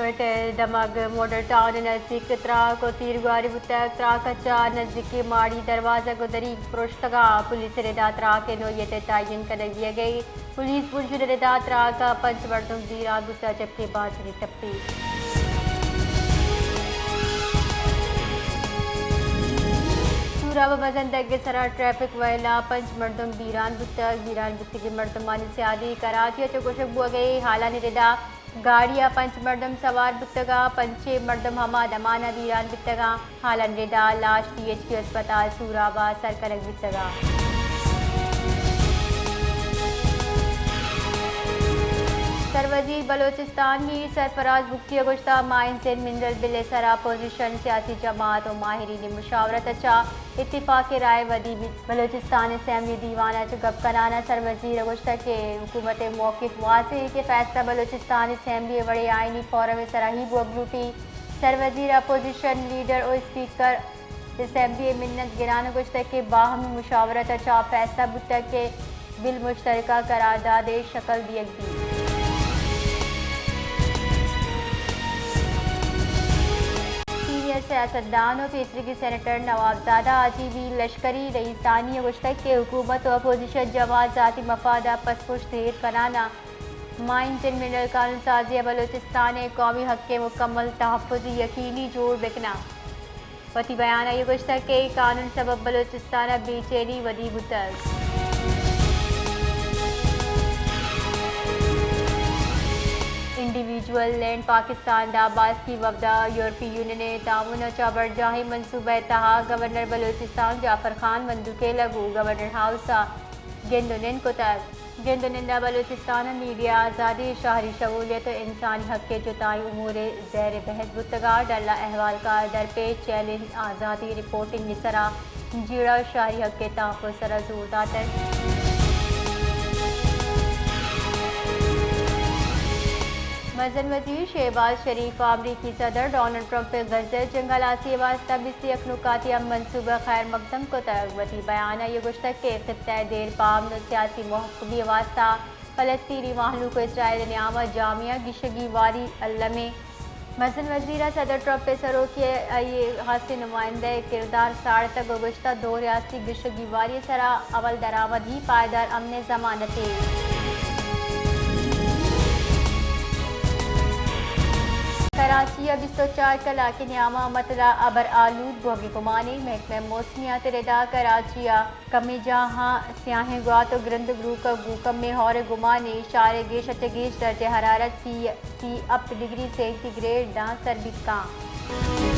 کوئٹہ ءِ دمگ model town ءِ نزیک تراک ءُ تیرگواری بوتگ۔ تراک ءَ چہ نزیکیں ماڑی دروازگ ءُ دریگ پروشتگ اَنت۔ پولیس ءِ ردا تراک ءِ نوعیت ءِ تعین کنگ بیگ ءَ اِنت۔ پولیس بنشون ءِ ردا تراک ءَ پنچ مردم بیران بوتگ، جبکہ بازینے ٹپی۔ سوراب ءِ مزن دگ ءِ سرا ٹریفک وئیل ءَ پنچ مردم بیران بوتگ۔ بیران بوتگیں مردمانی سیادی کراچی ءَ چہ گوشگ بوگ ءَ اِنت۔ حالانی ردا گاڑی ءَ پنچ مردم سوار بوتگ اَنت، پنچیں مردم ہما دمان ءَ بیران بیتگ اَنت۔ حالانی ردا لاش پی ایچ کیو ہسپتال سوراب ءَ سر کنگ بیتگ اَنت۔ سروزیر بلوچستان میر سرفراز بگٹی ءَ گوشتگ، مائنز اینڈ منرل بل ءِ سرا اپوزیشن، سیاسی جماعت ءُ ماہرین ءِ مشاورت ءَ چہ اتفاق رائے ودی بیت۔ بلوچستان اسمبلی دیوان ءَ چہ گپ کنان ءَ سروزیر ءَ گوشتگ کہ حکومت ءِ موقف واضح اِنت کہ فیصلہ بلوچستان اسمبلی ءِ وڑیں آئینی فورم ءِ سرا ہی بوگ لوٹیت۔ سروزیر ءَ اپوزیشن لیڈر ءُ اسپیکر اسمبلی ءِ منت گران ءَ گوشتگ کہ باہمی مشاورت ءَ چہ فیصلہ بوتگ کہ بل مشترکہ قرارداد ءِ شکل دیگ بیت۔ سینئر سیاستدان ءُ پیسریگیں سینیٹر نوابزادہ حاجی بی لشکری رئیسانی ءَ گوشتگ کہ حکومت ءُ اپوزیشن جماعت ذاتی مفاد ءَ پس پشت ایر کنان ءَ مائنز اینڈ منرل قانون سازی ءَ بلوچستان ءِ قومی حق ءِ مکمل تحفظ یقینی جوڑ بہ کناں۔ وتی بیان ءَ اے گوشتگ کہ اے قانون سبب بلوچستان ءَ بے چینی ودی بوتگ۔ انڈیویجول لینڈ پاکستان ءِ باسکی وفد ءَ یورپی یونین ءِ تعاون ءَ چہ برجاہیں منصوبہ ءِ تہا گورنر بلوچستان جعفر خان مندوخیل ءَ گوں گورنر ہاؤس ءَ گند ءُ نند کتگ۔ گند ءُ نند ءَ بلوچستان ءَ میڈیا آزادی، شہری شمولیت ءُ انسانی حق ءِ جتائیں امور ءِ زیر بحث بوتگ ءُ ڈل ءَ احوالکار درپیش چیلنج آزادیں رپورٹنگ ءِ سرا جیڑہ ءُ شہری حق ءِ تحفظ ءِ سرا زور داتگ۔ مزن وزیر شہباز شریف ءَ امریکی صدر ڈونلڈ ٹرمپ ءِ غزہ ءِ جنگ ہلاسی ءِ واستہ بیست یک نکاتی اہم منصوبہ ءِ خیر مقدم کتگ۔ وتی بیان ءَ اے گوشتگ کہ خطہ ءِ دیر پہ امن ءُ سیاسی محکمی ءِ واستہ فلسطینی مہلوک ءُ اسرائیل ءِ نیام ءَ جامع گیشگیواری الم اِنت۔ مزن وزیر ءَ صدر ٹرمپ ءِ سروکی ءَ آئی ءِ ہاسیں نمائندہ ءِ کردار ساڑتگ ءُ گوشتگ، دو ریاستی گیشگیواری ءِ سرا عمل درآمد ہی پائیدار امن ءِ ضمانتے۔ کراچی ءَ بیست ءُ چار کلاک ءِ نیام ءَ مطلع ابر آلود بوگ ءِ گمان اِنت۔ محکمہ موسمیات ءِ ردا کراچی ءَ کمیں جاہاں سیاہیں گوات ءُ گرند گروک ءَ گوں کمیں ہور ءِ گمان اِنت۔ شہر ءِ گیش ءَ چہ گیش درجہ حرارت سی، سی ہپت ڈگری سینٹی گریڈ داں سر بیت کنت۔